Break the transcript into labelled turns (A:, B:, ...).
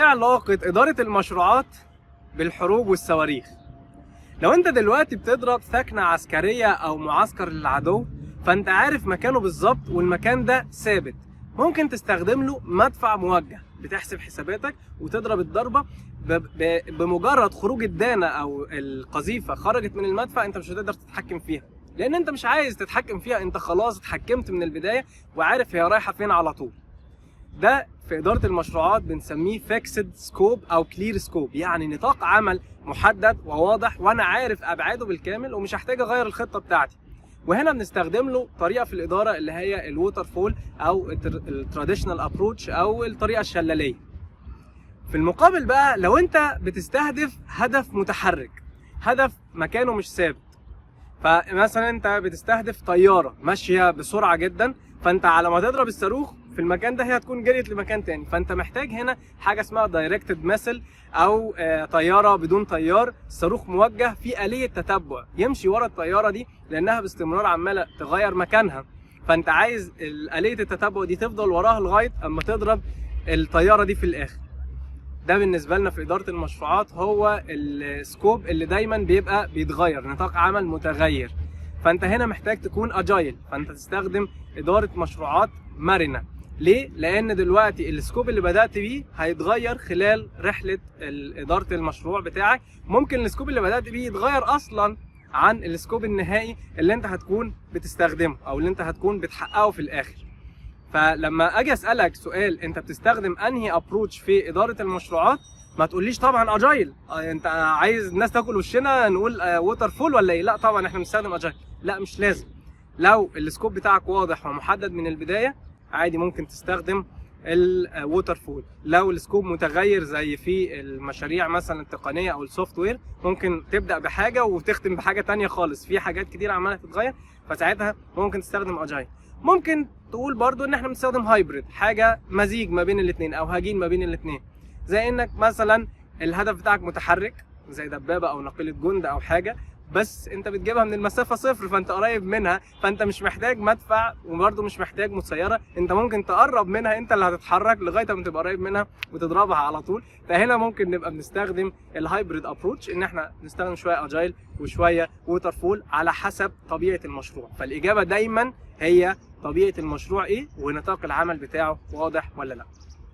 A: ايه علاقة إدارة المشروعات بالحروب والصواريخ؟ لو انت دلوقتي بتضرب ثكنة عسكرية او معسكر للعدو، فانت عارف مكانه بالظبط والمكان ده ثابت، ممكن تستخدم له مدفع موجه، بتحسب حساباتك وتضرب الضربة بمجرد خروج الدانة او القذيفة خرجت من المدفع، انت مش هتقدر تتحكم فيها، لان انت مش عايز تتحكم فيها، انت خلاص اتحكمت من البداية وعارف هي رايحة فين على طول. ده في إدارة المشروعات بنسميه fixed scope أو clear scope، يعني نطاق عمل محدد وواضح وأنا عارف أبعاده بالكامل ومش هحتاج أغير الخطة بتاعتي. وهنا بنستخدم له طريقة في الإدارة اللي هي ال waterfall أو ال traditional approach أو الطريقة الشلالية. في المقابل بقى، لو أنت بتستهدف هدف متحرك، هدف مكانه مش ثابت، فمثلا انت بتستهدف طيارة ماشية بسرعة جدا، فانت على ما تضرب الصاروخ في المكان ده هي هتكون جريت لمكان تاني، فانت محتاج هنا حاجة اسمها directed missile او طيارة بدون طيار، صاروخ موجه في آلية تتبع يمشي ورا الطيارة دي، لانها باستمرار عماله تغير مكانها، فانت عايز آلية التتبع دي تفضل وراها لغاية اما تضرب الطيارة دي في الاخر. ده بالنسبة لنا في ادارة المشروعات هو ال scope اللي دايما بيبقى بيتغير، نطاق عمل متغير، فانت هنا محتاج تكون agile، فانت تستخدم ادارة مشروعات مرنه. ليه؟ لان دلوقتي ال scope اللي بدات بيه هيتغير خلال رحله ادارة المشروع بتاعك، ممكن ال scope اللي بدات بيه يتغير اصلا عن ال scope النهائي اللي انت هتكون بتستخدمه او اللي انت هتكون بتحققه في الاخر. فلما اجي اسالك سؤال انت بتستخدم انهي approach في ادارة المشروعات، ما تقوليش طبعا agile، انت عايز الناس تاكل وشنا نقول waterfall ولا ايه؟ لا طبعا احنا بنستخدم agile. لا مش لازم، لو ال scope بتاعك واضح ومحدد من البداية عادي ممكن تستخدم ال waterfall. لو ال scope متغير زي في المشاريع مثلا التقنية او ال software، ممكن تبدا بحاجة وتختم بحاجة تانية خالص، في حاجات كتير عماله تتغير، فساعتها ممكن تستخدم agile. ممكن تقول برضو ان احنا بنستخدم hybrid، حاجة مزيج ما بين الاثنين او هجين ما بين الاثنين، زي انك مثلا الهدف بتاعك متحرك زي دبابة او ناقله جند او حاجه، بس انت بتجيبها من المسافة صفر، فانت قريب منها، فانت مش محتاج مدفع وبرده مش محتاج مسيره، انت ممكن تقرب منها، انت اللي هتتحرك لغاية ما تبقى قريب منها وتضربها على طول. فهنا ممكن نبقى بنستخدم ال hybrid approach، ان احنا نستخدم شوية agile وشوية waterfall على حسب طبيعة المشروع. فالاجابه دايما هي طبيعة المشروع ايه ونطاق العمل بتاعه واضح ولا لا.